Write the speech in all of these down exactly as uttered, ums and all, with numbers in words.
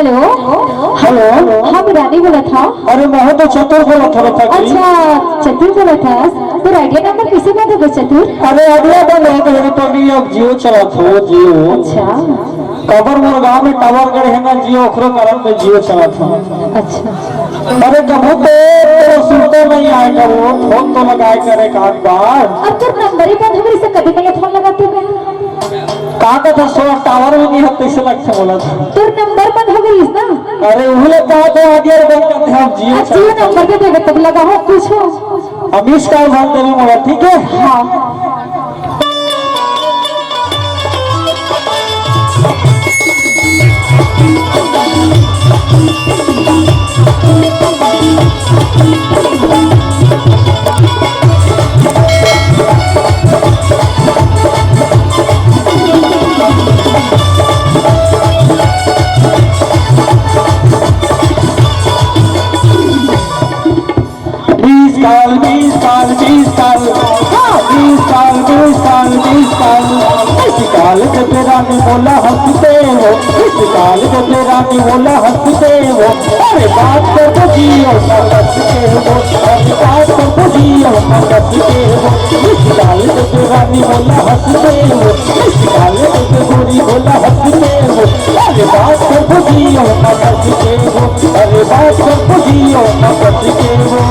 Hello. Hello. हाँ, मैं रानी बोलत हँव। अरे, मैं तो चतुर बोलत हँव रे पगली। अच्छा, चतुर बोलत हस। तोर आइडिया नंबर कइसे बंद हो गे चतुर? अरे, आइडिया बंद हो गे रे पगली, अब Jio चलात हँव, Jio। अच्छा। काबर मोर गाँव में टावर गड़े हे ना Jio, ओखरो कारण मैं Jio चलात हँव। अच्छा। अरे, कभू तो तोर सुनते नइ आय, कभू फोन तो लगाय कर एक आध बार। अब तोर नंबर ही बंद हो गे, इसे कभी नहीं फोन लगाते मैं। का कथा सोना टावर भी नहीं होते, इसे लगते बोला था। तोर नंबर बंद हो गे ना? अरे, उहले कहा तो आगे बंद कर दे, हम Jio अच्छा, Jio नंबर दे देबे, तब लगा हो कुछ हो। हम इस का ध्यान देबे मोला, ठीक है? हाँ। Miss call, miss call, miss call. हाँ, miss call, miss call, miss call। Miss call देबे रानी मोला हँसते हो, miss call देबे रानी मोला हँसते हो। अरे बात कर तो Jio ना कस के हो, अरे बात कर तो Jio ना कस के हो। Miss call देबे रानी मोला हँसते हो, miss call देबे गोरी मोला हँसते हो। अरे बात कर तो Jio ना कस के हो, अरे बात कर तो Jio ना कस के हो।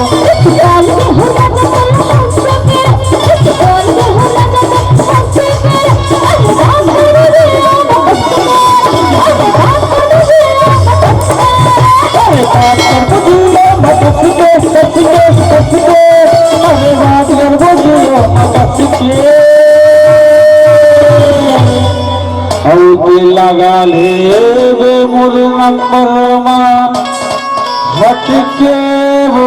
अउ ते लगा लेबे मोर नंबर मा हटके वो।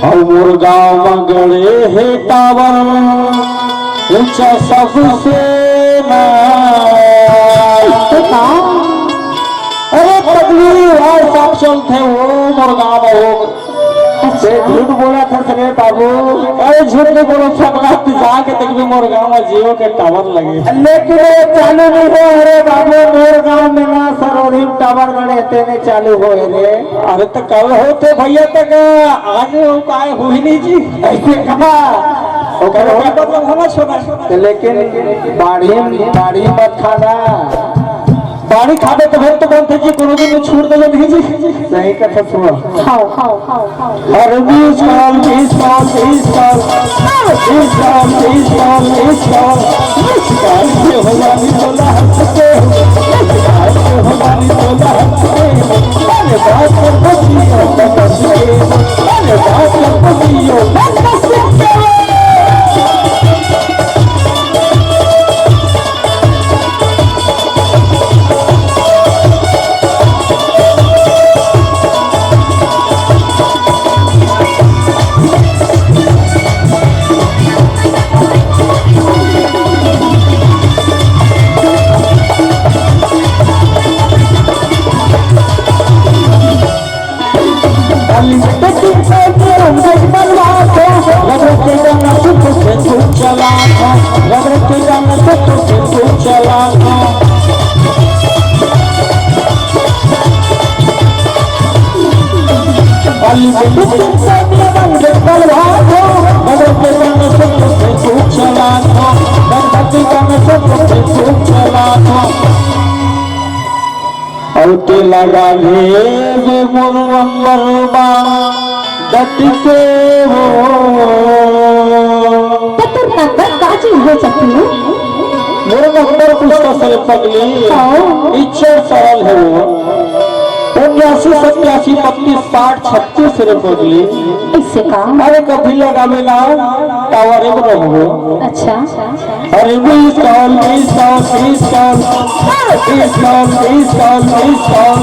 अउ मोर गाँव म गड़े हे टावर ऊंचा सबसे ना। अरे पगली, WhatsApp चलथे वो मोर गाँव म वो। अच्छा। ते झूठ बोलत हस रे बाबू। अरे झूठ नहीं बोलो, सपना पिसा के देखबे मोर गाँव म Jio के टावर लगे। लेकिन ये चालू नहीं हो रे बाबू, मोर गाँव में ना सरोही टावर गड़े तेने चालू हो रे। अरे तो कल होथे भैया, तक आज हो पाए हो ही नहीं जी। ऐसे कहा? ओकर ओकर मतलब होना छोड़ा। तो लेकिन बाढ़ी, बाढ़ी मत खाना। बाढ़ी खाबे तो फिर तो बनथे जी, कोनो दिन छोड़ देबे नहीं जी। सही कथा सुनो। खाओ, खाओ, खाओ, खाओ। अरे बीस साल, बीस साल, बीस साल। बीस साल, बीस साल, बीस साल। बीस साल के हो जानी तोला हंस के। बीस साल के हो जानी तोला हंस के। अरे बात कर बचियो, बस के। अरे बात कर बचियो, बस के। चलाथो। अली बिल्कुल तुमसे नियमन देखल भागो, बदल के कम से कम से तू चलाथो, गणपति कम से कम से तू चलाथो। अउ ते लगा ले वे मोर अंबर बा डट के हो। त तोर नंबर का चीज हो सकती है? मोर नंबर पूछता से रे पगली। हाँ। इच्छा सरल है वो। उन्यासी सत्यासी बत्तीस साठ छत्तीस रे पगली। इससे का? अरे कभी लगावे ना, टावर में रहो। अच्छा। अरे मिस कॉल, मिस कॉल, मिस कॉल, मिस कॉल, मिस कॉल, मिस कॉल,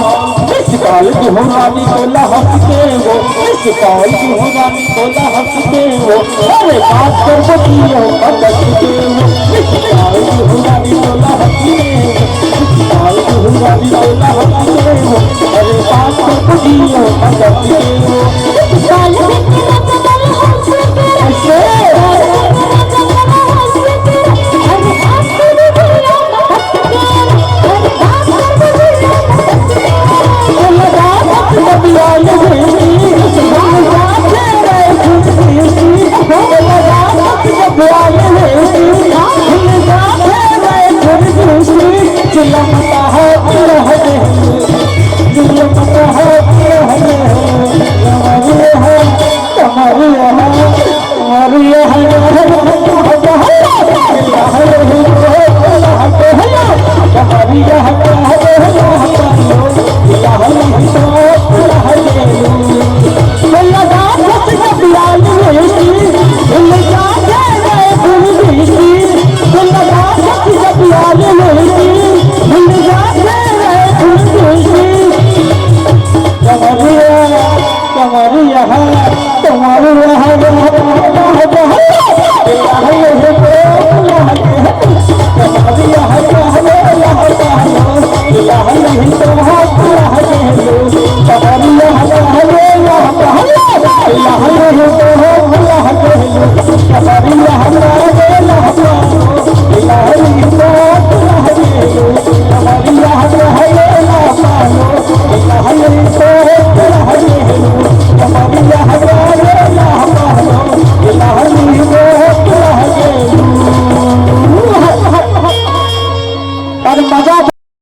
मिस कॉल की हो रानी तोला हंस के वो, मिस कॉल की हो रानी तोला हंस के वो, अरे बात कर बतियो पटक के वो, मिस कॉल की हो रानी तोला हंस के वो, मिस कॉल की हो रानी तोला हंस के वो, अरे बात कर बतियो पटक के वो।